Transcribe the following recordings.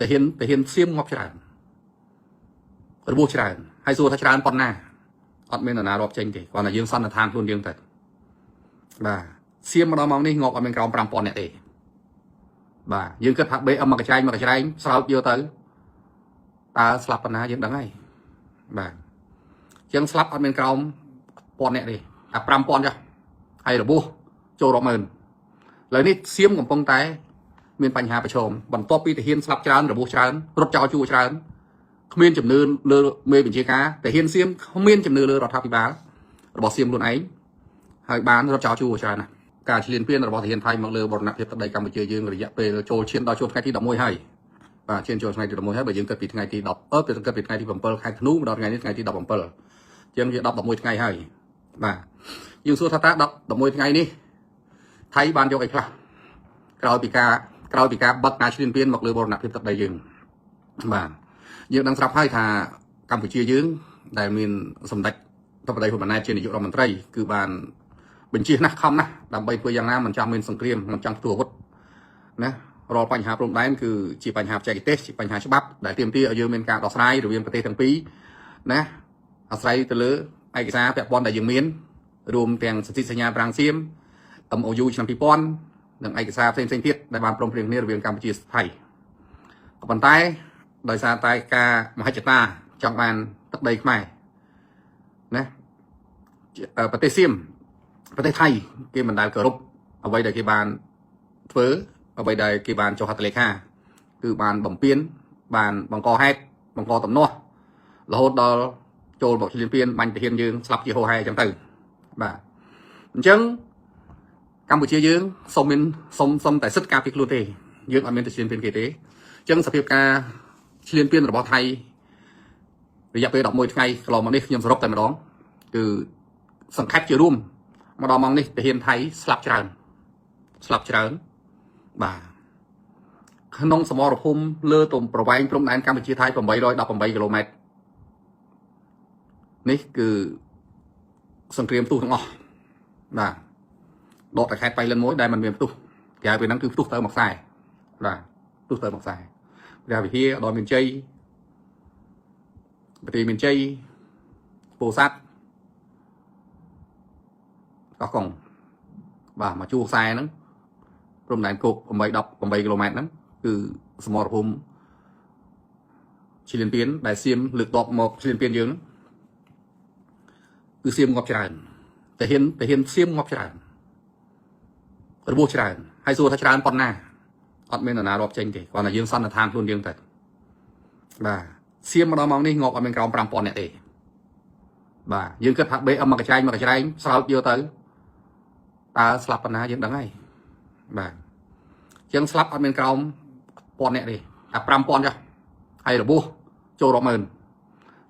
ទាហានសៀមងាប់ច្រើនរបួសច្រើនហើយសួរថាច្រើនប៉ុណ្ណាអត់មាននរណារាប់ចេញទេគ្រាន់តែយើងសន្និដ្ឋានខ្លួនយើងទៅបាទសៀមមកដល់ម៉ោងនេះងាប់អត់មានក្រោម5000នាក់ទេបាទយើងគិតថា BM មកកញ្ច្រែងមកកញ្ច្រែងស្រោចយកទៅតើស្លាប់ប៉ុណ្ណាយើងដឹងហើយបាទជាងស្លាប់អត់មានក្រោម1000នាក់ទេអា5000ចុះហើយរបួសចូលរាប់ម៉ឺនឥឡូវនេះសៀមកំពុងតែមានបញ្ហាប្រឈមបន្ទាប់ពីទាហានស្លាប់ច្រើនរបួសច្រើនរត់ចោលជួរច្រើនគ្មានជំនឿលើមេបញ្ជាការទាហានសៀមគ្មានជំនឿលើរដ្ឋាភិបាលរបស់សៀមខ្លួនឯងហើយបានរត់ចោលជួរច្រើនណាស់ការឈ្លានពានរបស់ទាហានថៃមកលើបូរណភាពទឹកដីកម្ពុជាយើងរយៈពេលចូលឈានដល់ជួនថ្ងៃទី11ហើយបាទឈានចូលថ្ងៃទី11ហើយបើយើងគិតពីថ្ងៃទី10អឺគិតពីថ្ងៃទី7ខែធ្នូមកដល់ថ្ងៃនេះថ្ងៃទី17ជាងវា10 11ថ្ងៃហើយបាទយើងសួរថាតើ10 11ថ្ងៃនេះថៃបានយកអីខ្លះក្រោយពីការបឹកការឈ្លានពានមកលើបូរណភាពទឹកដីយើងបាទយើងដឹងស្រាប់ហើយថាកម្ពុជាយើងដែលមានសម្ដេចធិបតីហ៊ុនម៉ាណែតជានាយករដ្ឋមន្ត្រីគឺបានបញ្ជាណាស់ខំណាស់ដើម្បីធ្វើយ៉ាងណាមិនចង់មានសង្គ្រាមមិនចង់ផ្ទុះអាវុធណារាល់បញ្ហាព្រំដែនគឺជាបញ្ហាបច្ចេកទេសជាបញ្ហាច្បាប់ដែលទាមទារឲ្យយើងមានការដោះស្រាយរវាងប្រទេសទាំងពីរណាអាស្រ័យទៅលើឯកសារពាក់ព័ន្ធដែលយើងមានរួមទាំងសន្ធិសញ្ញាប្រាំងសៀម MOU ឆ្នាំ2000និងឯកសារផ្សេងៗទៀតដែលបានព្រមព្រៀងគ្នារវាងកម្ពុជាថៃក៏ប៉ុន្តែដោយសារតែការមហិច្ឆតាចង់បានទឹកដីខ្មែរណាប្រទេសសៀមប្រទេសថៃគេមិនដែលគោរពអ្វីដែលគេបានធ្វើអ្វីដែលគេបានចុះហត្ថលេខាគឺបានបំពេញបានបង្កហេតុបង្កទំនាស់រហូតដល់ចូលមកឈ្លានពានបាញ់ទាហានយើងស្លាប់ជាហោហែអញ្ចឹងទៅបាទអញ្ចឹងកម្ពុជាយើងសូមមានសូមសូមតែសិទ្ធិការពារខ្លួនទេយើងអត់មានទៅឈ្លានពានគេទេអញ្ចឹងសភាពការឈ្លានពានរបស់ថៃរយៈពេល11ថ្ងៃកន្លងមកនេះខ្ញុំសរុបតែម្ដងគឺសង្ខេបជារួមមកដល់ម៉ោងនេះទាហានថៃស្លាប់ច្រើនស្លាប់ច្រើនបាទក្នុងសមរភូមិលើទំប្រវែងព្រំដែនកម្ពុជាថៃ818គីឡូម៉ែត្រនេះគឺសង្គ្រាមផ្ទុះទាំងអស់បាទដកតែខេត្តបៃលិនមួយដែលมันមានផ្ទុះគេហៅពេលហ្នឹងគឺផ្ទុះទៅមួយខ្សែបាទផ្ទុះទៅមួយខ្សែព្រះវិហារដល់មានជ័យប្រទេសមានជ័យពោធិ៍សាត់កោះកុងបាទមកជួរខ្សែហ្នឹងព្រំដែនគោក8 18គីឡូម៉ែត្រហ្នឹងគឺសមរភូមិឈ្លានពានដែលសៀមលើកតបមកឈ្លានពានយើងគឺសៀមងាប់ច្រើនទាហានសៀមងាប់ច្រើនរបួសច្រើនហើយសួរថាច្រើនប៉ុណ្ណាអត់មាននរណារាប់ចេញទេគ្រាន់តែយើងសន្និដ្ឋានខ្លួនយើងទៅបាទសៀមមកដល់ម៉ោងនេះងាប់អត់មានក្រោម5000នាក់ទេបាទយើងគិតថា BM មកកញ្ច្រែងមកកញ្ច្រែងស្រោចយកទៅតើស្លាប់ប៉ុណ្ណាយើងដឹងហើយបាទជាងស្លាប់អត់មានក្រោម1000នាក់ទេអា5000ចុះហើយរបួសចូលរាប់ម៉ឺនឥ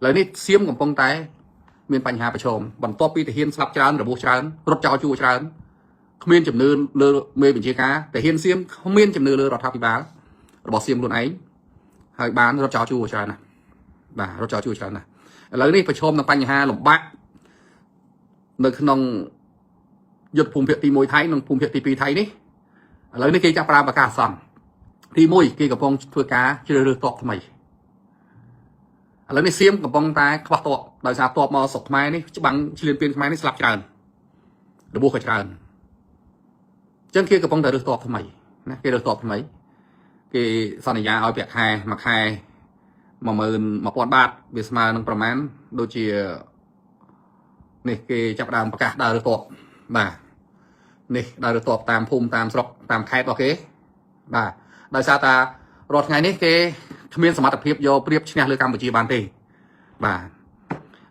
ឡូវនេះសៀមកំពុងតែមានបញ្ហាប្រឈមបន្ទាប់ពីទាហានស្លាប់ច្រើនរបួសច្រើនរត់ចោលជួរច្រើនគ្មានជំនឿលើមេបញ្ជាការទាហានសៀមគ្មានជំនឿលើរដ្ឋាភិបាលរបស់សៀមខ្លួនឯងហើយបានរត់ចោលជួរច្រើនណាស់បាទរត់ចោលជួរច្រើនណាស់ឥឡូវនេះប្រឈមនឹងបញ្ហាលំបាកនៅក្នុងយុទ្ធភូមិភាគទី1ថៃនិងភូមិភាគទី2ថៃនេះឥឡូវនេះគេចាប់ប្រើប្រកាសអាសន្នទី1គេកំពុងធ្វើការជ្រើសរើសទ័ពថ្មីឥឡូវនេះសៀមកំពុងតែខ្វះទ័ពដោយសារទ័ពមកស្រុកខ្មែរនេះច្បាំងឈ្លានពានខ្មែរនេះស្លាប់ច្រើនរបួសក៏ច្រើនអញ្ចឹងគេកំពុងតែរើសទ័ពថ្មីណាគេរើសទ័ពថ្មីគេសន្យាឲ្យប្រាក់ខែមួយខែ11000បាតវាស្មើនឹងប្រមាណដូចជានេះគេចាប់ដើមប្រកាសដើររើសទ័ពបាទនេះដើររើសទ័ពតាមភូមិតាមស្រុកតាមខេត្តរបស់គេបាទដោយសារតារាល់ថ្ងៃនេះគេគ្មានសមត្ថភាពយកប្រៀបឈ្នះលើកម្ពុជាបានទេបាទ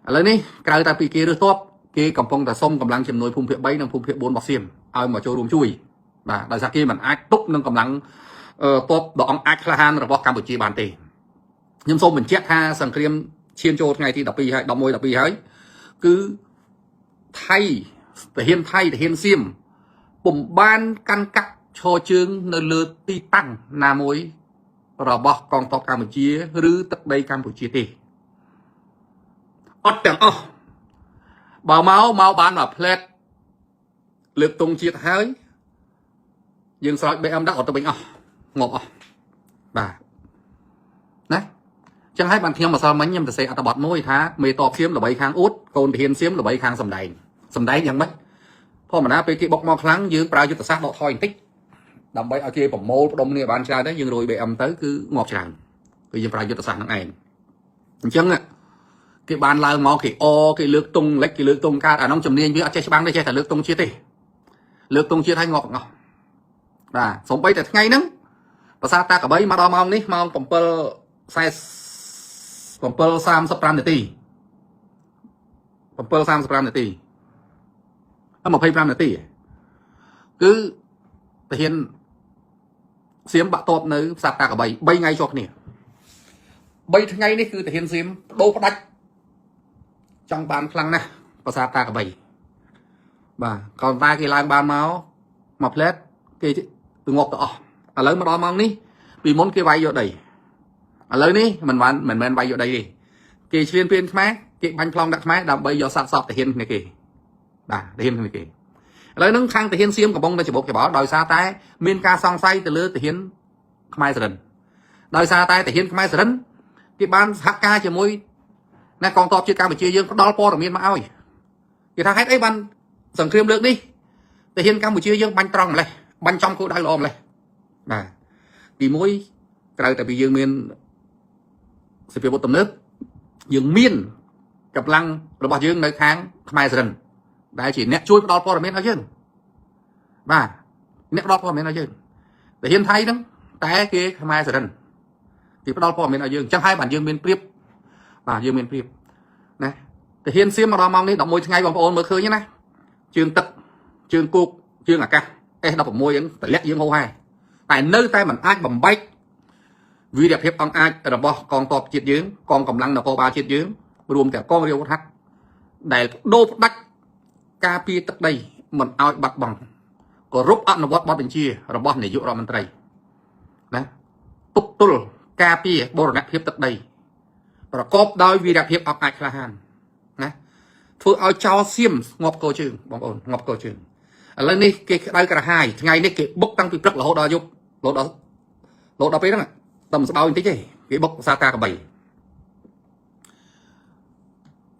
ឥឡូវនេះក្រៅតែពីគេរើសទ័ពគេកំពុងតែសុំកម្លាំងជំនួយភូមិភាគ3និងភូមិភាគ4របស់សៀមឲ្យមកចូលរួមជួយបាទដោយសារគេមិនអាចទប់នឹងកម្លាំងទ័ពដ៏អង់អាចក្លាហានរបស់កម្ពុជាបានទេខ្ញុំសូមបញ្ជាក់ថាសង្គ្រាមឈានចូលថ្ងៃទី12ហើយ11 12ហើយគឺថៃទាហានថៃទាហានសៀមពុំបានកាន់កាប់ឈរជើងនៅលើទីតាំងណាមួយរបស់កងទ័ពកម្ពុជាឬទឹកដីកម្ពុជាទេអត់ទាំងអស់បើមកមកបានមកផ្លែតលើកទង់ជាតិហើយយើងស្រោច BM ដាក់អត់ទៅវិញអស់ងាប់អស់បាទ ចឹងហើយបានខ្ញុំម្សិលមិញខ្ញុំទៅសេអត្ថបទមួយថាមេតបសៀមល្បីខាងអួតកូនទាហានសៀមល្បីខាងសំដែងសំដែងយ៉ាងម៉េចធម្មតាពេលគេបុកមកខ្លាំងយើងប្រើយុទ្ធសាស្ត្រដកថយបន្តិចដើម្បីឲ្យគេប្រមូលផ្ដុំគ្នាបានច្រើនទៅយើងរយ BM ទៅគឺងាប់ច្រើនគឺយើងប្រើយុទ្ធសាស្ត្រហ្នឹងឯងអញ្ចឹងគេបានឡើងមកគេអគេលើកទង់លិចគេលើកទង់កើតអានោះជំនាញវាអត់ចេះច្បាំងទេចេះតែលើកទង់ជាតិទេលើកទង់ជាតិឲ្យងាប់ទាំងអស់បាទសំបីតែថ្ងៃហ្នឹងប្រាសាទតាកបីមកដល់ម៉ោងនេះម៉ោង7:40 7:35នាទី7:35នាទី25នាទីគឺទាហានសៀមបាក់តបនៅផ្សារតាកបី3ថ្ងៃជាប់គ្នា3ថ្ងៃនេះគឺទាហានសៀមបដូរផ្ដាច់ចង់បានខ្លាំងណាស់ប្រាសាទតាកបីបាទក៏តែគេឡើងបានមកមួយផ្លែតគេងាប់ទៅអស់ឥឡូវមកដល់ម៉ោងនេះពីមុនគេវាយយកដីឥឡូវនេះមិនបានមិនមែនវាយយកដីទេគេឈ្លានពានខ្មែរគេបាញ់ប្លង់ដាក់ខ្មែរដើម្បីយកសាកសពទាហានគ្នាគេបាទទាហានគ្នាគេឥឡូវហ្នឹងខាងទាហានសៀមកំពុងតែច្បុកច្បល់ដោយសារតែមានការសង្ស័យទៅលើទាហានខ្មែរសរិនដោយសារតែទាហានខ្មែរសរិនគេបានសហការជាមួយណាកងទ័ពជាតិកម្ពុជាយើងផ្ដល់ព័ត៌មានមកឲ្យគេថាហេតុអីបានសង្គ្រាមលើកនេះទាហានកម្ពុជាយើងបាញ់ត្រង់ម្លេះបាញ់ចំគោលដៅល្អម្លេះបាទទី1ត្រូវតែពីយើងមានសភាវុធទំនើបយើងមានកម្លាំងរបស់យើងនៅខាងខ្មែរសរិនដែលជាអ្នកជួយផ្ដល់ព័ត៌មានឲ្យយើងបាទអ្នកផ្ដល់ព័ត៌មានឲ្យយើងទាហានថៃហ្នឹងតែគេខ្មែរសរិនគេផ្ដល់ព័ត៌មានឲ្យយើងអញ្ចឹងហើយបានយើងមានព្រៀបបាទយើងមានព្រៀបណាទាហានសៀមមកដល់ម៉ោងនេះ11ថ្ងៃបងប្អូនមើលឃើញណាជើងទឹកជើងគោកជើងអាកាស S16 ហ្នឹងតម្លាក់យើងហោហែតែនៅតែមិនអាចបំបែកវីរភាពអង្គអាចរបស់កងទ័ពជាតិយើងកងកម្លាំងនគរបាលជាតិយើងរួមទាំងកងរាជអាវុធហត្ថដែលដូរផ្ដាច់ការពារទឹកដីមិនឲ្យបាត់បង់គោរពអនុវត្តបទបញ្ជារបស់នាយករដ្ឋមន្ត្រីណាទប់ទល់ការពារបូរណភាពទឹកដីប្រកបដោយវីរភាពអង្គអាចក្លាហានណាធ្វើឲ្យចោលសៀមងាប់កោជើងបងប្អូនងាប់កោជើងឥឡូវនេះគេក្តៅក្រហាយថ្ងៃនេះគេបុកតាំងពីព្រឹករហូតដល់យប់រហូតដល់រហូតដល់ពេលហ្នឹងតែមិនស្បោយបន្តិចទេគេបុកប្រាសាទតាកបី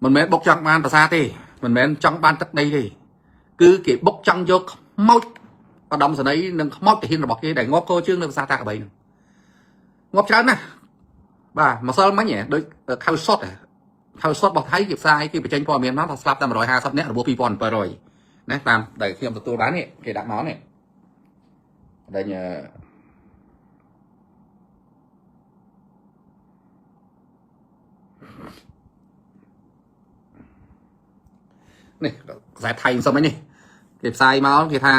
មិនមែនបុកចង់បានប្រាសាទទេមិនមែនចង់បានទឹកដីទេគឺគេបុកចង់យកខ្មោចឧត្តមសេនីយ៍និងខ្មោចទាហានរបស់គេដែលងាប់កោជើងនៅប្រាសាទតាកបីហ្នឹងងាប់ច្រើនណាស់បាទម្សិលមិញដូចខៅសុតខៅសុតរបស់ថៃគេផ្សាយគេបញ្ចេញព័ត៌មានមកថាស្លាប់តែ150នាក់របួស2700ណាតាមដែលខ្ញុំទទួលបាននេះគេដាក់មកនេះដែលនេះខ្សែថៃសុំអីនេះគេផ្សាយមកគេថា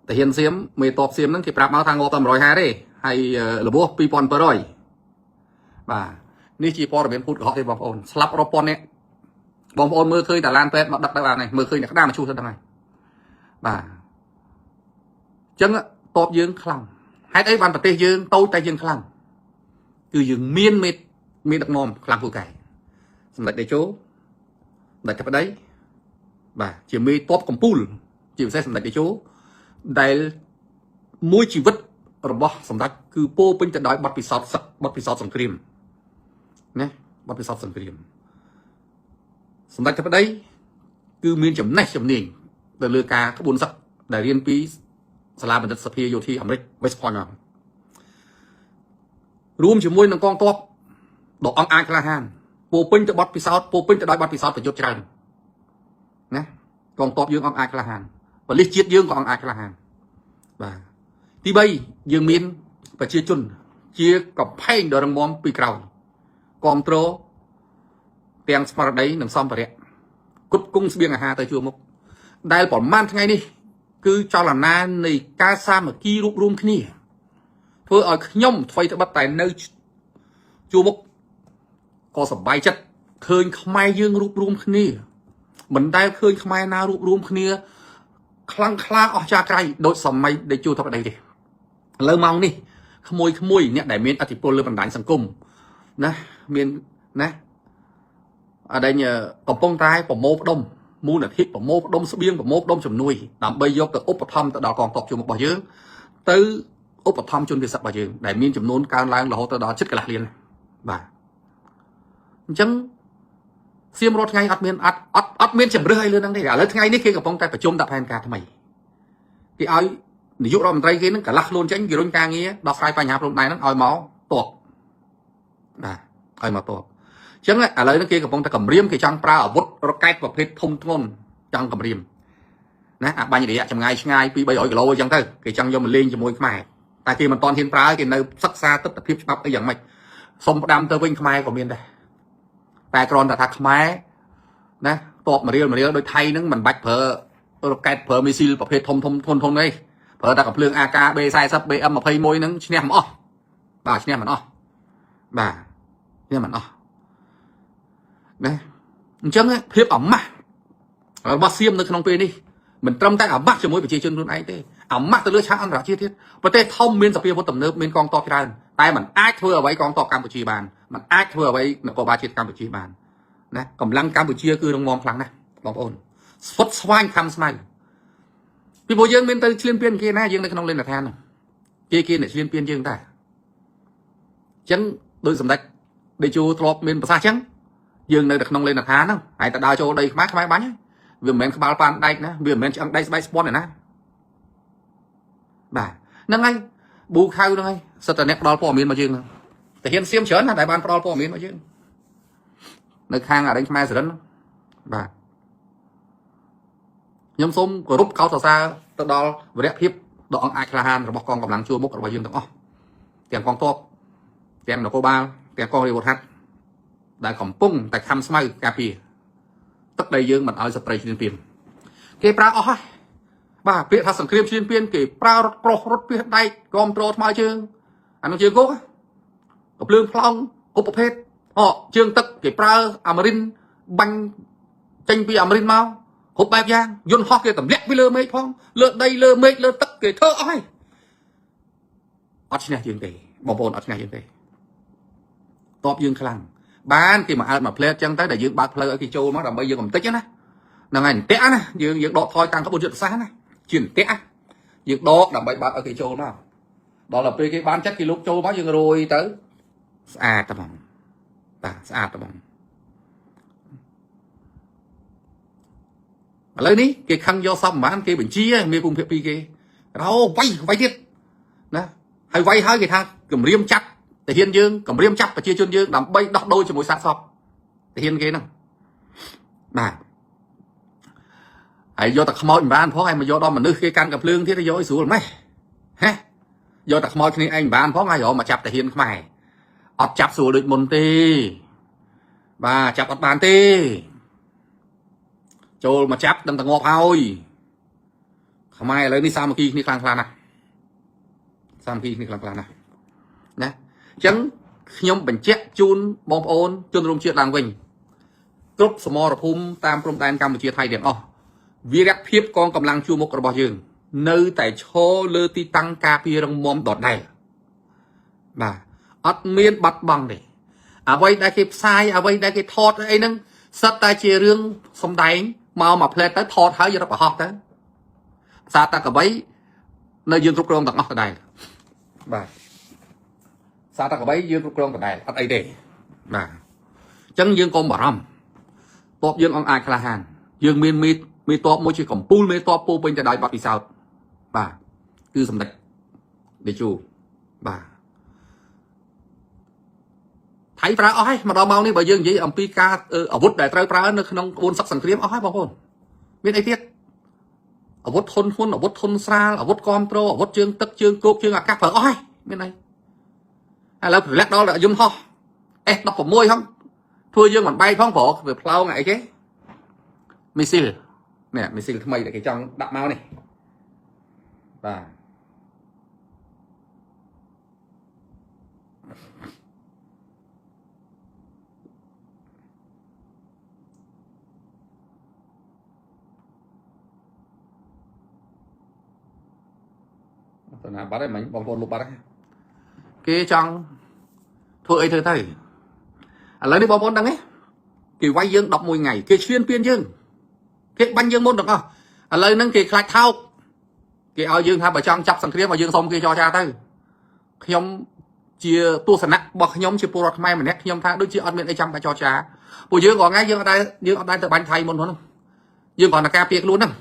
ទាហានសៀមមេតបសៀមហ្នឹងគេប្រាប់មកថាងាប់តែ150ទេហើយរបួស2700បាទនេះជាព័ត៌មានភូតកុហកទេបងប្អូនស្លាប់រាប់ពាន់នាក់បងប្អូនមើលឃើញតាឡានពេទ្យមកដឹកទៅបានហើយមើលឃើញតែក្តារមកឈូសទៅហ្នឹងហើយបាទអញ្ចឹងតបយើងខ្លាំងហេតុអីបានប្រទេសយើងតូចតែយើងខ្លាំងគឺយើងមានមេមានដឹកនាំខ្លាំងពូកែសម្ដេចតេជោសម្ដេចធិបតីបាទជាមេតបកម្ពូលជាពិសេសសម្ដេចតេជោដែលមួយជីវិតរបស់សម្ដេចគឺពោពេញទៅដោយបទពិសោធន៍សឹកបទពិសោធន៍សង្គ្រាមណាបទពិសោធន៍សង្គ្រាមសម្ដេចធិបតីគឺមានចំណេះជំនាញទៅលើការក្បួនសឹកដែលរៀនពីសាលាបណ្ឌិតសភាយោធាអាមេរិក West Point មករួមជាមួយនឹងកងទ័ពដ៏អង់អាចក្លាហានពោពេញទៅបទពិសោធន៍ពោពេញទៅដោយបទពិសោធន៍ប្រយុទ្ធច្រើនណាកងទ័ពយើងអង់អាចក្លាហានប៉ូលីសជាតិយើងក៏អង់អាចក្លាហានបាទទី3យើងមានប្រជាជនជាកំផែងដ៏រឹងមាំពីក្រោយគ្រប់គ្រងទាំងស្មារតីនិងសម្ភារៈគ្រប់គង់ស្បៀងអាហារទៅជួរមុខដែលប្រមាណថ្ងៃនេះគឺចលនានៃការសាមគ្គីរួបរวมគ្នាធ្វើឲ្យខ្ញុំថ្មីត្បិតតែនៅជួរមុខក៏សប្បាយចិត្តឃើញខ្មែរយើងរួបរวมគ្នាមិនដែលឃើញខ្មែរណារួបរวมគ្នាខ្លាំងក្លាអស្ចារ្យក្រៃដូចសម័យដេជោធិបតីទេឥឡូវម៉ោងនេះក្មួយក្មួយអ្នកដែលមានអធិពលលើបណ្ដាញសង្គមណាមានណាអដែលកំពុងតែប្រមូលផ្ដុំមូលនិធិប្រមូលផ្ដុំស្បៀងប្រមូលផ្ដុំជំនួយដើម្បីយកទៅឧបត្ថម្ភទៅដល់កងទ័ពជួរមុខរបស់យើងទៅឧបត្ថម្ភជនពិសេសរបស់យើងដែលមានចំនួនកើនឡើងរហូតទៅដល់ជិតកន្លះលានបាទ អញ្ចឹងសៀមរាល់ថ្ងៃអត់មានអត់អត់អត់មានជំរឿសអីលើហ្នឹងទេឥឡូវថ្ងៃនេះគេកំពុងតែប្រជុំដាក់ផែនការថ្មីគេឲ្យនាយករដ្ឋមន្ត្រីគេហ្នឹងកន្លះខ្លួនចេញគេរុញការងារដោះស្រាយបញ្ហាព្រំដែនហ្នឹងឲ្យមកតបបាទឲ្យមកតបអញ្ចឹងឥឡូវនេះគេកំពុងតែគម្រាមគេចង់ប្រើអាវុធរ៉ុកែតប្រភេទធំធ្ងន់ចង់គម្រាមណាអាបាញ់រយៈចម្ងាយឆ្ងាយ2 300គីឡូអញ្ចឹងទៅគេចង់យកមកលេងជាមួយខ្មែរតែគេមិនទាន់ហ៊ានប្រើគេនៅសិក្សាទស្សនវិជ្ជាច្បាប់អីយ៉ាងម៉េចសុំផ្ដាំទៅវិញខ្មែរក៏មានដែរតែគ្រាន់តែថាខ្មែរណាតបមួយរៀលមួយរៀលដូចថៃហ្នឹងមិនបាច់ប្រើរ៉ុកែតប្រើមីស៊ីលប្រភេទធំធំធំធំទេប្រើតែកំភ្លើង AK B40 BM 21ហ្នឹងឈ្នះមិនអស់បាទឈ្នះមិនអស់បាទឈ្នះមិនអស់ណាអញ្ចឹងភាពអាម៉ាស់របស់សៀមនៅក្នុងពេលនេះមិនត្រឹមតែអាម៉ាស់ជាមួយប្រជាជនខ្លួនឯងទេអាម៉ាស់ទៅលើឆាកអន្តរជាតិទៀតប្រទេសធំមានសភាវុធទំនើបមានកងទ័ពច្រើនតែมันអាចធ្វើអ្វីកងទ័ពកម្ពុជាបានมันអាចធ្វើអ្វីនគរបាលជាតិកម្ពុជាបានណាកម្លាំងកម្ពុជាគឺរងមាំខ្លាំងណាស់បងប្អូនស្វិតស្វាញខំស្មៅពីព្រោះយើងមានទៅឈ្លានពានគេណាយើងនៅក្នុងលេនដ្ឋានហ្នឹងគេគេអ្នកឈ្លានពានយើងដែរអញ្ចឹងដោយសម្ដេចដេជោធ្លាប់មានប្រសាសន៍អញ្ចឹងយើងនៅតែក្នុងលេនដ្ឋានហ្នឹងហើយតែដើរចូលដីខ្មែរខ្មែរបាញ់វាមិនមែនក្បាលប៉ានដែកណាវាមិនមែនឆ្អឹងដែកស្បែកស្ពាន់ទេណាបាទហ្នឹងហើយប៊ូខៅហ្នឹងហើយសិតតែអ្នកផ្ដល់ព័ត៌មានមកយើងហ្នឹងតែហ៊ានសៀមច្រើនណាស់ដែលបានផ្ដល់ព័ត៌មានមកយើងនៅខាងអរិញខ្មែរសរិនបាទខ្ញុំសូមគោរពកោតសរសើរទៅដល់វរៈភាពដ៏អង់អាចក្លាហានរបស់កងកម្លាំងជួរមុខរបស់យើងទាំងអស់ទាំងកងទ័ពទាំងនគរបាលទាំងកងរាជអាវុធហត្ថដែលកំពុងតែខំស្មៅការពារទឹកដីយើងមិនឲ្យស្ត្រីឈ្លានពានគេប្រើអស់ហើយបាទពាក្យថាសង្គ្រាមឈ្លានពានគេប្រើរថប្រុសរថពាសដែកគាំទ្រថ្មើរជើងអានោះជើងគោកកំភ្លើងផ្លោងគ្រប់ប្រភេទអជើងទឹកគេប្រើអាមេរិនបាញ់ចេញពីអាមេរិនមកគ្រប់បែបយ៉ាងយន្តហោះគេទម្លាក់ពីលើមេឃផងលើដីលើមេឃលើទឹកគេធ្វើអស់ហើយអត់ឈ្នះយើងទេបងប្អូនអត់ឈ្នះយើងទេតបយើងខ្លាំងបានគេមកអើតមកផ្លែតចឹងទៅដែលយើងបើកផ្លូវឲ្យគេចូលមកដើម្បីយើងកំតិចណាហ្នឹងហើយអន្ទាក់ណាយើងយើងដកថយតាំងក្បួនយុទ្ធសាស្ត្រណាជាអន្ទាក់យើងដកដើម្បីបើកឲ្យគេចូលមកដល់ទៅពេលគេបានចិត្តគេលុកចូលមកយើងរយទៅស្អាតតែហ្មងបាទស្អាតតែហ្មងឥឡូវនេះគេខឹងយកសពប្រហែលគេបញ្ជាមានភូមិភាគ2គេរោវាយវាយទៀតណាហើយវាយហើយគេថាគម្រាមចាប់ទាហានយើងគម្រាមចាប់ប្រជាជនយើងដើម្បីដោះដូរជាមួយសាកសពទាហានគេហ្នឹងបាទហើយយកតែខ្មោចមិនបានផងហើយមកយកដល់មនុស្សគេកាន់កាភ្លើងទៀតយកឲ្យស្រួលម៉េះហេយកតែខ្មោចគ្នាឯងមិនបានផងហើយរកមកចាប់ទាហានខ្មែរអត់ចាប់ស្រួលដូចមុនទេបាទចាប់អត់បានទេចូលមកចាប់ដឹងតែងាប់ហើយខ្មែរឥឡូវនេះសាមគ្គីគ្នាខ្លាំងខ្លាណាស់សាមគ្គីគ្នាខ្លាំងខ្លាណាស់ណាអញ្ចឹងខ្ញុំបញ្ជាក់ជូនបងប្អូនជនរួមជាតិឡើងវិញគ្រប់សមរភូមិតាមព្រំដែនកម្ពុជាថៃទាំងអស់វីរភាពកងកម្លាំងជួរមុខរបស់យើង នៅតែឈរលើទីតាំងការពាររឹងមាំដដែលបាទអត់មានបាត់បង់ទេអ្វីដែលគេផ្សាយអ្វីដែលគេថតអីហ្នឹងសិតតែជារឿងសំដែងមកមួយផ្លែតទៅថតហើយយករត់ប្រហោះទៅផ្សារតាកបីនៅយើងគ្រប់គ្រងទាំងអស់ដដែលបាទផ្សារតាកបីយើងគ្រប់គ្រងដដែលអត់អីទេបាទអញ្ចឹងយើងកុំបារម្ភតបយើងអង្អាចក្លាហានយើងមានមេមេតបមួយជាកម្ពូលមេតបពោពេញទៅដោយបទពិសោធន៍បាទគឺសម្ដេចដេជោបាទថៃប្រើអស់ហើយមកដល់ម៉ោងនេះបើយើងនិយាយអំពីការអាវុធដែលត្រូវប្រើនៅក្នុងក្បួនសឹកសង្គ្រាមអស់ហើយបងប្អូនមានអីទៀតអាវុធធនធ្ងន់អាវុធធនស្រាលអាវុធគាំទ្រអាវុធជើងទឹកជើងគោកជើងអាកាសប្រើអស់ហើយមានអីឥឡូវប្រលាក់ដល់យន្តហោះ S16 ហងធ្វើយើងមិនបែកផងព្រោះវាផ្លោងអីគេមីស៊ីលនេះមីស៊ីលថ្មីដែលគេចង់ដាក់មកនេះបាទទៅណាបាត់ហើយមិញបងប្អូនលុបបាត់ហើយគេចង់ធ្វើអីធ្វើទៅឥឡូវនេះបងប្អូនដឹងទេគេវាយយើង11ថ្ងៃគេឈ្លានពានយើងគេបាញ់យើងមុនទាំងអស់ឥឡូវហ្នឹងគេខ្លាចថោកគេឲ្យយើងថាបើចង់ចាប់សង្គ្រាមឲ្យយើងសុំគេចរចាទៅខ្ញុំ ជាទស្សនៈរបស់ខ្ញុំជាពលរដ្ឋខ្មែរម្នាក់ខ្ញុំថាដូចជាអត់មានអីចាំបាច់ចរចាពួកយើងរាល់ថ្ងៃយើងអត់ដែលទៅបាញ់ថៃមុនហ្នឹងយើងគ្រាន់តែការពារខ្លួនហ្នឹង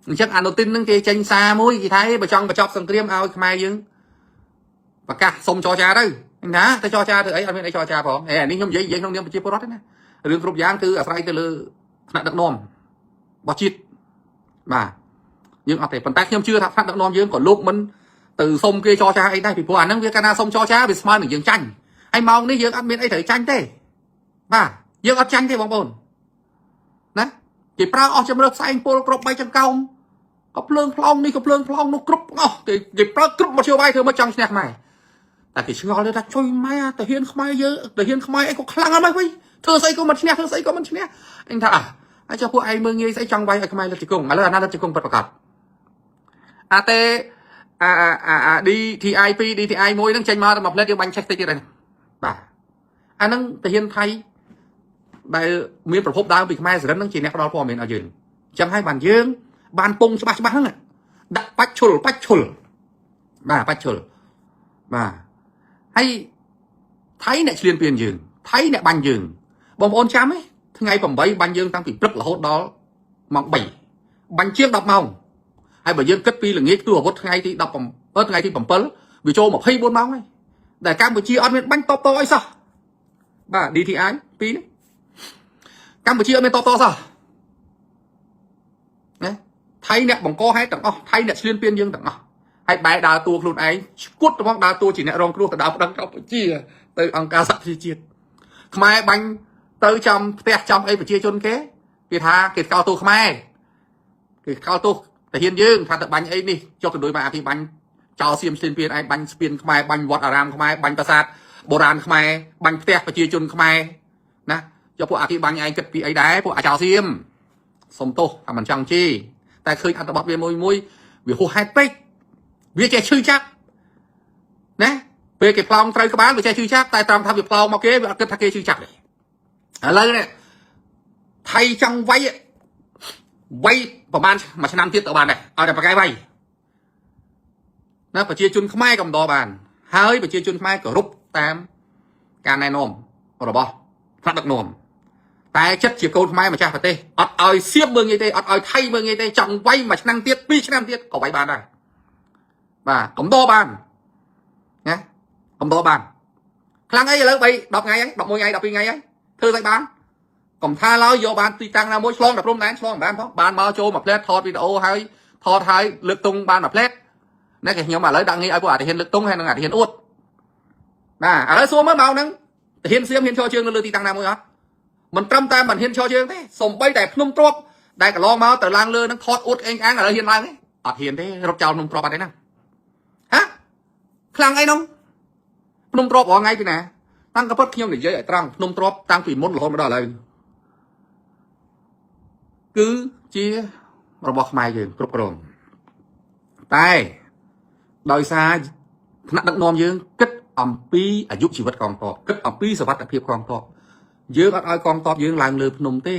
អញ្ចឹងអានុទីនហ្នឹងគេចេញសារមួយគេថាបើចង់បញ្ចប់សង្គ្រាមឲ្យខ្មែរយើងប្រកាសសុំចរចាទៅណាទៅចរចាទៅអីអត់មានអីចរចាផងអេអានេះខ្ញុំនិយាយនិយាយក្នុងនាមប្រជាពលរដ្ឋទេណារឿងគ្រប់យ៉ាងគឺអាស្រ័យទៅលើថ្នាក់ដឹកនាំរបស់ជាតិបាទយើងអត់ទេប៉ុន្តែខ្ញុំជឿថាថ្នាក់ដឹកនាំយើងក៏លោកមិនទៅសុំគេចរចាអីដែរពីព្រោះអាហ្នឹងវាកាលណាសុំចរចាវាស្មើនឹងយើងចាញ់ហើយម៉ោងនេះយើងអត់មានអីត្រូវចាញ់ទេបាទយើងអត់ចាញ់ទេបងប្អូនណាគេប្រើអស់ជំរើសផ្សែងពលគ្រប់បីចង្កោមក៏ភ្លើងផ្លោងនេះក៏ភ្លើងផ្លោងនោះគ្រប់អស់គេគេប្រើគ្រប់មធ្យោបាយធ្វើមកចង់ឈ្នះខ្មែរតែគេឆ្ងល់ទេថាជួយម៉ែតាហ៊ានខ្មែរយើងតាហ៊ានខ្មែរអីក៏ខ្លាំងអត់ម៉េចវិញធ្វើស្អីក៏មិនឈ្នះធ្វើស្អីក៏មិនឈ្នះអញថាអ่ะហើយចុះពួកឯងមើងងាយស្អីចង់វាយឲ្យខ្មែរលិតជង្គង់ឥឡូវអាណាលិតជង្គង់ពិតប្រាកដអាទេអាអាអា DTI 2 DTI 1ហ្នឹងចេញមកតែមួយផ្លែតយើងបាញ់ឆេះតិចទៀតហើយបាទអាហ្នឹងទាហានថៃដែលមានប្រភពដើមពីខ្មែរសរិនហ្នឹងជាអ្នកផ្ដល់ព័ត៌មានឲ្យយើងអញ្ចឹងហើយបានយើងបានពងច្បាស់ច្បាស់ហ្នឹងដាក់បាច់ឈុលបាច់ឈុលបាទបាច់ឈុលបាទហើយថៃអ្នកឈ្លានពានយើងថៃអ្នកបាញ់យើងបងប្អូនចាំទេថ្ងៃ8បាញ់យើងតាំងពីព្រឹករហូតដល់ម៉ោង3បាញ់ជាង10ម៉ោងហើយបើយើងគិតពីល្ងាចផ្ទុះអាវុធថ្ងៃទី17ថ្ងៃទី7វាចូល24ម៉ោងហើយដែលកម្ពុជាអត់មានបាញ់តបតអីសោះបាទ DTI 2នេះកម្ពុជាអត់មានតបតសោះណាថៃអ្នកបង្កហេតុទាំងអស់ថៃអ្នកឈ្លានពានយើងទាំងអស់ហើយបែរដើរតួខ្លួនឯងឈួតហ្មងដើរតួជាអ្នករងគ្រោះទៅដើរប្តឹងកម្ពុជាទៅអង្គការសហប្រជាជាតិខ្មែរបាញ់ទៅចំផ្ទះចំអីប្រជាជនគេគេថាគេថ្កោលទោសខ្មែរគេថ្កោលទោសទាហានយើងថាទៅបាញ់អីនេះចុះទៅដូចមកអាពីបាញ់ចោលសៀមឈ្លានពានឯងបាញ់ស្ពានខ្មែរបាញ់វត្តអារាមខ្មែរបាញ់ប្រាសាទបុរាណខ្មែរបាញ់ផ្ទះប្រជាជនខ្មែរណាចុះពួកអាគីបាញ់ឯងគិតពីអីដែរពួកអាចោលសៀមសុំទោសថាមិនចង់ជេរតែឃើញអត្ថបទវាមួយមួយវាហួសហេតុពេកវាចេះឈឺចាប់ណាពេលគេផ្លោងត្រូវក្បាលវាចេះឈឺចាប់តែត្រង់ថាវាផ្លោងមកគេវាអត់គិតថាគេឈឺចាប់ទេឥឡូវនេះថៃចង់វាយវាយប្រហែលមួយឆ្នាំទៀតទៅបានដែរឲ្យតែប្រកែវាយណាប្រជាជនខ្មែរកំដរបានហើយប្រជាជនខ្មែរគោរពតាមការណែនាំរបស់ថ្នាក់ដឹកនាំតែចិត្តជាកូនខ្មែរម្ចាស់ប្រទេសអត់ឲ្យសៀមមើងងាយទេអត់ឲ្យថៃមើងងាយទេចង់វាយមួយឆ្នាំទៀតពីរឆ្នាំទៀតក៏វាយបានដែរបាទកំដរបានណាកំដរបានខ្លាំងអីឥឡូវ3 10ថ្ងៃហើយ11ថ្ងៃ12ថ្ងៃហើយធ្វើស្អីបានកុំថាឡើយយកបានទីតាំងណាមួយឆ្លងតែព្រំដែនឆ្លងមិនបានផងបានមកចូលមួយផ្លែតថតវីដេអូហើយថតហើយលើកទង់បានមួយផ្លែតណាគេខ្ញុំឥឡូវដាក់ងាយឲ្យពួកអាទាហានលើកទង់ហើយនឹងអាទាហានអួតបាទឥឡូវសួរមើលមកហ្នឹងទាហានសៀមហ៊ានឈរជើងនៅលើទីតាំងណាមួយអត់មិនត្រឹមតែមិនហ៊ានឈរជើងទេសំបីតែភ្នំទ្របដែលកន្លងមកទៅឡើងលើនឹងថតអួតអេងអាងឥឡូវហ៊ានឡើងទេអត់ហ៊ានទេរត់ចោលភ្នំទ្របអត់ទេណាហាខ្លាំងអីនោះភ្នំទ្របរាល់ថ្ងៃពីណាតាំងក៏ពិតខ្ញុំនិយាយឲ្យត្រង់ភ្នំទ្របតាំងពីមុនរហូតមកដល់ឥឡូវគឺជារបស់ខ្មែរយើងគ្រប់គ្រងតែដោយសារថ្នាក់ដឹកនាំយើងគិតអំពីអាយុជីវិតកងទ័ពគិតអំពីសុវត្ថិភាពកងទ័ពយើងអត់ឲ្យកងទ័ពយើងឡើងលើភ្នំទេ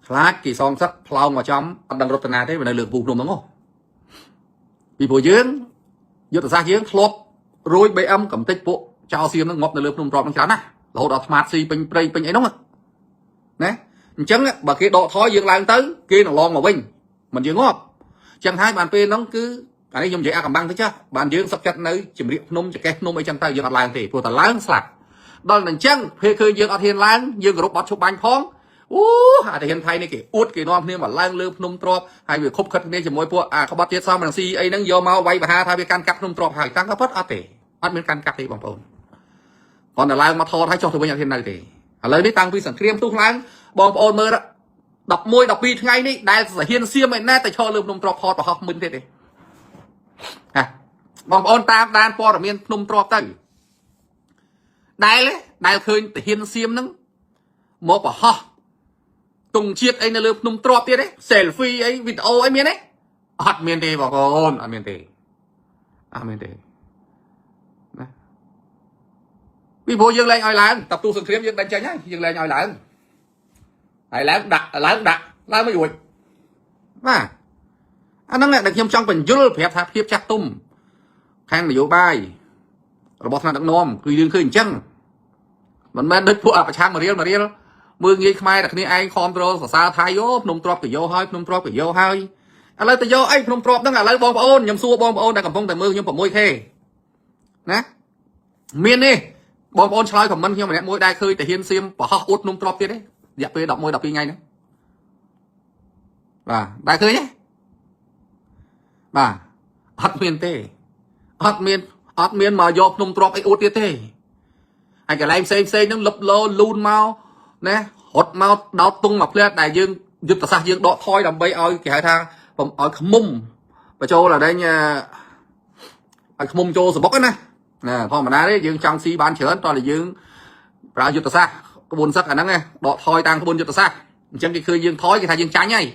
ខ្លាចគេសងសឹកផ្លោងមកចំអត់ដឹងរត់តាណាទេវានៅលើពូភ្នំហ្នឹងហ៎ពីព្រោះយើងយុទ្ធសាស្ត្រយើងធ្លាប់រួយ BM កំតិចពួកចោលសៀមហ្នឹងងាប់នៅលើភ្នំទ្របហ្នឹងច្រើនណាស់រហូតដល់ថ្មាតស៊ីពេញព្រៃពេញអីហ្នឹងណាអញ្ចឹងបើគេដកថយយើងឡើងទៅគេនឹងឡងមកវិញមិនយើងងាប់អញ្ចឹងហើយបានពេលហ្នឹងគឺអានេះខ្ញុំនិយាយអាកំបាំងទៅចាស់បានយើងសុកចិត្តនៅជំរាកភ្នំចកេះភ្នំអីចឹងទៅយើងអត់ឡើងទេព្រោះតែឡើងស្លាប់ដល់តែអញ្ចឹងពេលឃើញយើងអត់ហ៊ានឡើងយើងគោរពបត់ឈប់បាញ់ផងអូអាទាហានថៃនេះគេអួតគេនាំគ្នាមកឡើងលើភ្នំទ្របហើយវាខុបខិតគ្នាជាមួយពួកអាក្បត់ជាតិសមរង្ស៊ីអីហ្នឹងយកមកវាយបហាថាវាកាន់កាប់ភ្នំទ្របហើយតាំងក៏ពិតអត់ទេអត់មានកាន់កាប់ទេបងប្អូនគាត់តែឡើងមកថតហើយចុះទៅវិញអត់ហ៊ាននៅទេឥឡូវនេះតាំងពីសង្គ្រាមផ្ទុះឡើងបងប្អូនមើល11 12ថ្ងៃនេះដែលសាហ៊ានសៀមឯណែតែឈរលើភ្នំទ្របថតប្រហោះមិនទៀតទេហាបងប្អូនតាមដានព័ត៌មានភ្នំទ្របទៅដែលឃើញទាហានសៀមហ្នឹងមកប្រហោះទង់ជាតិអីនៅលើភ្នំទ្របទៀតទេ selfie អីវីដេអូអីមានទេអត់មានទេបងប្អូនអត់មានទេអត់មានទេណាពីព្រោះយើងលែងឲ្យឡើងតទូសង្គ្រាមយើងដេញចេញហើយយើងលែងឲ្យឡើងហើយឡើងដាក់ឡើងដាក់ឡើងមិនរួចបាទអាហ្នឹងដែលខ្ញុំចង់បញ្យល់ប្រាប់ថាភាពចាស់ទុំខាងនយោបាយ របស់ថ្នាក់ដឹកនាំគឺយើងឃើញអញ្ចឹងមិនមែនដូចពួកអប្រឆាំងមករៀលមករៀលមើងងាយខ្មែរតែគ្នាឯងខំត្រូលសរសើរថៃអូភ្នំទ្របកយោហើយភ្នំទ្របកយោហើយឥឡូវទៅយកអីភ្នំទ្របហ្នឹងឥឡូវបងប្អូនខ្ញុំសួរបងប្អូនដែលកំពុងតែមើលខ្ញុំ 6K ណាមានទេបងប្អូនឆ្លើយ comment ខ្ញុំម្នាក់មួយដែរឃើញតែហ៊ានសៀមប្រហោះអួតភ្នំទ្របទៀតទេរយៈពេល11 12ថ្ងៃហ្នឹងបាទដែរឃើញទេបាទអត់មានទេអត់មានអត់មានមកយកភ្នំទ្របអីអួតទៀតទេហើយកន្លែងផ្សេងផ្សេងហ្នឹងលឹបលោលូនមកណារត់មកដោតទងមកផ្លែតដែលយើងយុទ្ធសាស្ត្រយើងដកថយដើម្បីឲ្យគេហៅថាឲ្យខ្មុំបញ្ចូលអានេះឲ្យខ្មុំចូលសបុកណាណាធម្មតាទេយើងចង់ស៊ីបានច្រើនតោះតែយើងប្រើយុទ្ធសាស្ត្រក្បួនសឹកអាហ្នឹងដកថយតាមក្បួនយុទ្ធសាស្ត្រអញ្ចឹងគេឃើញយើងថយគេថាយើងចាញ់ហើយ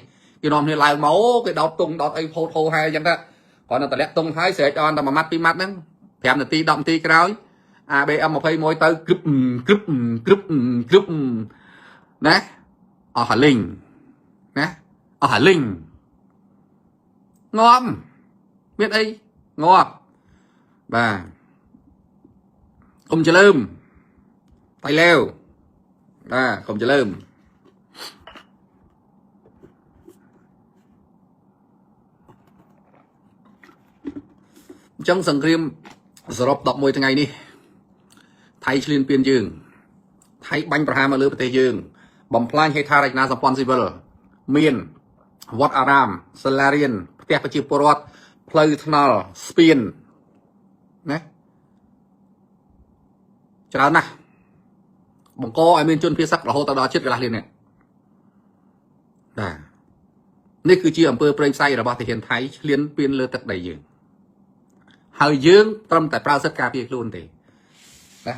គេនាំគ្នាឡើងមកគេដោតទងដោតអីផោតហោហែអញ្ចឹងទៅគ្រាន់តែតម្លាក់ទងហើយស្រែកអន់តែមួយម៉ាត់ពីរម៉ាត់ហ្នឹង5នាទី10នាទីក្រោយ ABM 21ទៅក្រឹបក្រឹបក្រឹបក្រឹបណាអស់ហាលីងណាអស់ហាលីងងាប់មានអីងាប់បាទកុំច្លើមតៃលែវបាទកុំច្លើមអញ្ចឹងសង្គ្រាមសរុប11ថ្ងៃនេះថៃឈ្លានពានយើងថៃបាញ់ប្រហារមកលើប្រទេសយើងបំផ្លាញហេដ្ឋារចនាសម្ព័ន្ធស៊ីវិលមានវត្តអារាមសាលារៀនផ្ទះប្រជាពលរដ្ឋផ្លូវថ្នល់ស្ពានណាច្រើនណាស់បង្កឲ្យមានជនភៀសសឹករហូតដល់ជិតកន្លះលាននេះបាទនេះគឺជាអំពើព្រៃផ្សៃរបស់ទាហានថៃឈ្លានពានលើទឹកដីយើងហើយយើងត្រឹមតែប្រើសិទ្ធិការពារខ្លួនទេណា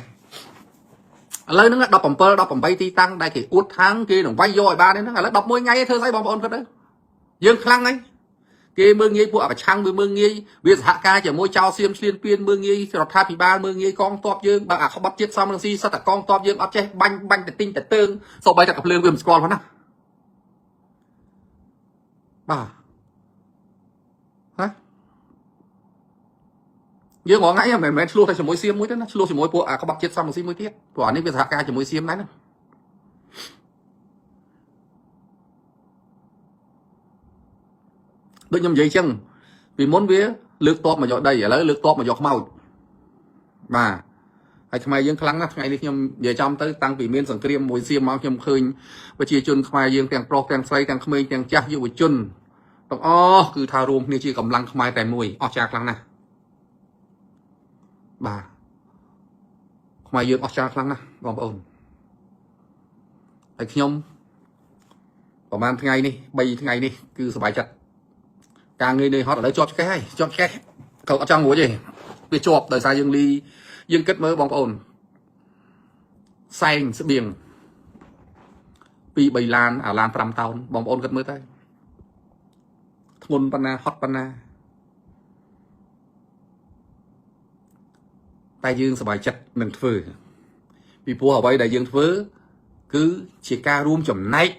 ឥឡូវហ្នឹង17 18ទីតាំងដែលគេអួតខាងគេនឹងវាយយកឲ្យបានហ្នឹងឥឡូវ11ថ្ងៃធ្វើស្អីបងប្អូនគិតទៅយើងខ្លាំងហើយគេមើងងាយពួកអប្រឆាំងវាមើងងាយវាសហការជាមួយចៅសៀមឆ្លៀនពៀនមើងងាយរដ្ឋាភិបាលមើងងាយកងទ័ពយើងបើអាក្បត់ជាតិសំរងស៊ីសត្វតែកងទ័ពយើងអត់ចេះបាញ់បាញ់ទៅទិញទៅទើងសូម្បីតែកភ្លើងវាមិនស្គាល់ផងណាបាទហ៎យើងរងថ្ងៃមិនមែនឆ្លោះតែជាមួយសៀមមួយទេណាឆ្លោះជាមួយពួកអាក្បត់ជាតិសំរងស៊ីមួយទៀតព្រោះអានេះវាសហការជាមួយសៀមដែរណាដូចខ្ញុំនិយាយចឹងពីមុនវាលើកតបមកយកដីឥឡូវលើកតបមកយកខ្មោចបាទហើយខ្មែរយើងខ្លាំងណាស់ថ្ងៃនេះខ្ញុំនិយាយចំទៅតាំងពីមានសង្គ្រាមមួយសៀមមកខ្ញុំឃើញប្រជាជនខ្មែរយើងទាំងប្រុសទាំងស្រីទាំងក្មេងទាំងចាស់យុវជនទាំងអស់គឺថារួមគ្នាជាកម្លាំងខ្មែរតែមួយអស្ចារ្យខ្លាំងណាស់បាទខ្មែរយើងអស្ចារ្យខ្លាំងណាស់បងប្អូនហើយខ្ញុំប្រហែលថ្ងៃនេះ3ថ្ងៃនេះគឺសប្បាយចិត្តការងារនៅហត់ឥឡូវជាប់ឆ្កេះហើយជាប់ឆ្កេះក៏អត់ចង់រួចទេវាជាប់ដោយសារយើងលីយើងគិតមើលបងប្អូនសែងស្បៀង2 3ឡានអាឡាន5តោនបងប្អូនគិតមើលទៅធ្ងន់ប៉ុណ្ណាហត់ប៉ុណ្ណាតែយើងសប្បាយចិត្តនឹងធ្វើពីព្រោះអ្វីដែលយើងធ្វើគឺជាការរួមចំណែក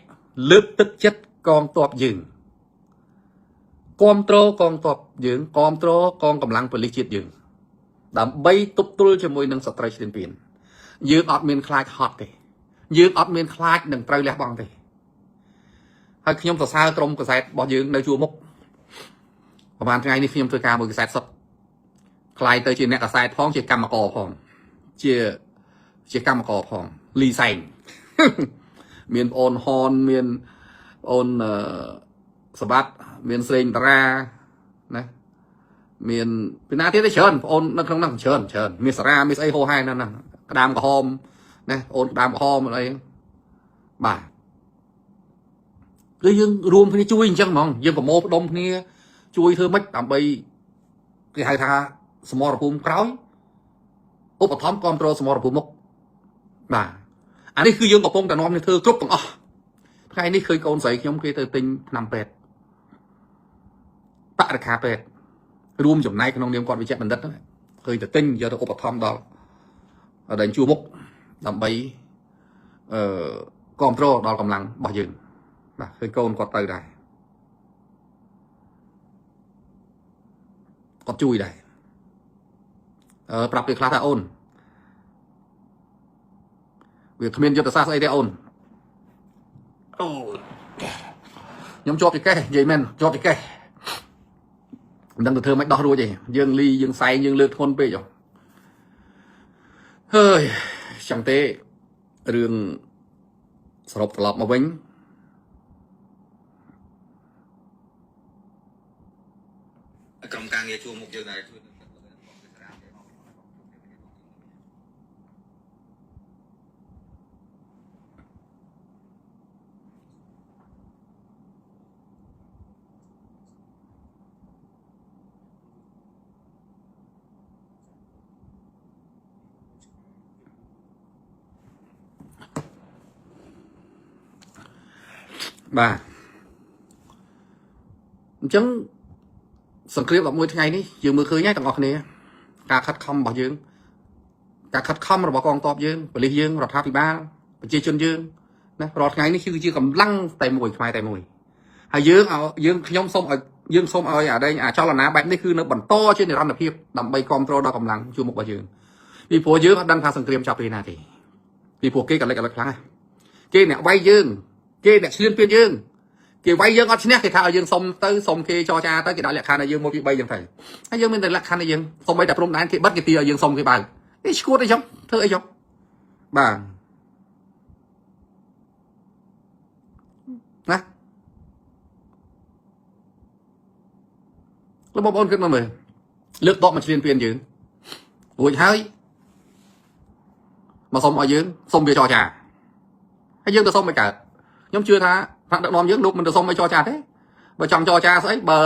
លើកទឹកចិត្តកងទ័ពយើងគ្រប់គ្រងកងទ័ពយើងគ្រប់គ្រងកងកម្លាំងប៉ូលីសជាតិយើងដើម្បីទប់ទល់ជាមួយនឹងសត្រូវឈ្លានពានយើងអត់មានខ្លាចហត់ទេយើងអត់មានខ្លាចនឹងត្រូវលះបង់ទេហើយខ្ញុំសរសើរក្រុមកសែតរបស់យើងនៅជួរមុខប្រហែលថ្ងៃនេះខ្ញុំធ្វើការមួយកសែតសុទ្ធខ្លាយទៅជាអ្នកកសែតផងជាកម្មករផងជាកម្មករផងលីសែងមានបងអូនហនមានបងអូនសបាត់មានស្រេងតារាណាមានពីណាទៀតទេច្រើនបងអូននៅក្នុងហ្នឹងច្រើនច្រើនមានសារ៉ាមានស្អីហោហែនៅហ្នឹងក្តាមក្រហមណាបងអូនក្តាមក្រហមអីបាទគឺយើងរួមគ្នាជួយអញ្ចឹងហ្មងយើងប្រមូលផ្ដុំគ្នាជួយធ្វើម៉េចដើម្បីគេហៅថាសមរភូមិក្រោយឧបត្ថម្ភគ្រប់គ្រងសមរភូមិមុខបាទអានេះគឺយើងកំពុងតែនាំគ្នាធ្វើគ្រប់ទាំងអស់ថ្ងៃនេះឃើញកូនស្រីខ្ញុំគេទៅទិញថ្នាំពេទ្យបរិខាពេទ្យរួមចំណែកក្នុងនាមគាត់វិជ្ជបណ្ឌិតហ្នឹងឃើញទៅទិញយកទៅឧបត្ថម្ភដល់ដល់ជួរមុខដើម្បីអឺគ្រប់គ្រងដល់កម្លាំងរបស់យើងបាទឃើញកូនគាត់ទៅដែរគាត់ជួយដែរ ប្រាប់គេខ្លះថាអូនវាគ្មានយុទ្ធសាស្ត្រស្អីទេអូនអូខ្ញុំជាប់ចកេះនិយាយមែនជាប់ចកេះមិនដឹងទៅធ្វើមិនដោះរួចទេយើងលីយើងសែងយើងលើកធ្ងន់ពេកហ៎ហើយចឹងទេរឿងសរុបត្រឡប់មកវិញ ក្រុមការងារជួរមុខយើងដែរជួយ បាទអញ្ចឹងសង្គ្រាម11ថ្ងៃនេះយើងមើលឃើញហើយទាំងអស់គ្នាការខិតខំរបស់យើងការខិតខំរបស់កងទ័ពយើងប៉ូលីសយើងរដ្ឋាភិបាលប្រជាជនយើងណារាល់ថ្ងៃនេះគឺជាកម្លាំងតែមួយខ្មែរតែមួយហើយយើងឲ្យយើងខ្ញុំសូមឲ្យយើងសូមឲ្យអាដែងអាចលនាបែបនេះគឺនៅបន្តជានិរន្តរភាពដើម្បីគ្រប់គ្រងដល់កម្លាំងជួរមុខរបស់យើងពីព្រោះយើងអត់ដឹងថាសង្គ្រាមចាប់ពេលណាទេពីព្រោះគេកលិចកលិចខ្លាំងណាស់គេអ្នកវាយយើងគេអ្នកឈ្លានពានយើងគេវាយយើងអត់ឈ្នះគេថាឲ្យយើងសុំទៅសុំគេចរចាទៅគេដាក់លក្ខខណ្ឌឲ្យយើង1 2 3ចឹងទៅហើយយើងមានតែលក្ខខណ្ឌឲ្យយើងសុំបីតែព្រំដែនគេបិទគេទាឲ្យយើងសុំគេបើកនេះឈួតអីចឹងធ្វើអីចឹងបាទណាលោកបងប្អូនគិតមកមើលលើកដកមកឈ្លានពានយើងរួចហើយមកសុំឲ្យយើងសុំវាចរចាហើយយើងទៅសុំឲ្យកើតខ្ញុំជឿថាថ្នាក់ដឹកនាំយើងលោកមិនទៅសុំឲ្យចរចាទេបើចង់ចរចាស្អីបើ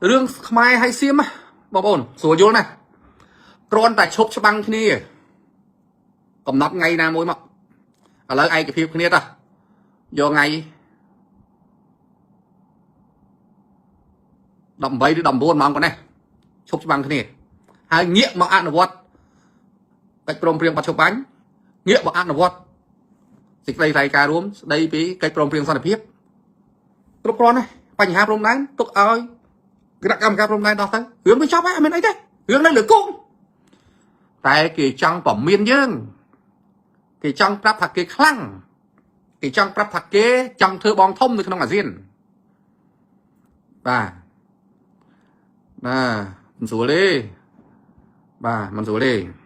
រឿងខ្មែរឲ្យសៀមបងប្អូនស្រួលយល់ណាស់គ្រាន់តែឈប់ច្បាំងគ្នាកំណត់ថ្ងៃណាមួយមកឥឡូវឯកភាពគ្នាតោះយកថ្ងៃ18ឬ19ម៉ោងប៉ុណ្ណេះឈប់ច្បាំងគ្នាហើយងាកមកអនុវត្តកិច្ចព្រមព្រៀងបច្ចុប្បន្នងាកមកអនុវត្តសេចក្តីថ្លែងការណ៍រួមស្ដីពីកិច្ចព្រមព្រៀងសន្តិភាពគ្រប់គ្រាន់ណាស់បញ្ហាព្រំដែនទុកឲ្យគណៈកម្មការព្រំដែនដោះទៅរឿងវាចប់ហើយអត់មានអីទេរឿងនៅលើគោកតែគេចង់ពមៀនយើងគេចង់ប្រាប់ថាគេខ្លាំងគេចង់ប្រាប់ថាគេចង់ធ្វើបងធំនៅក្នុងអាស៊ានបាទណាមិនស្រួលទេបាទមិនស្រួលទេ។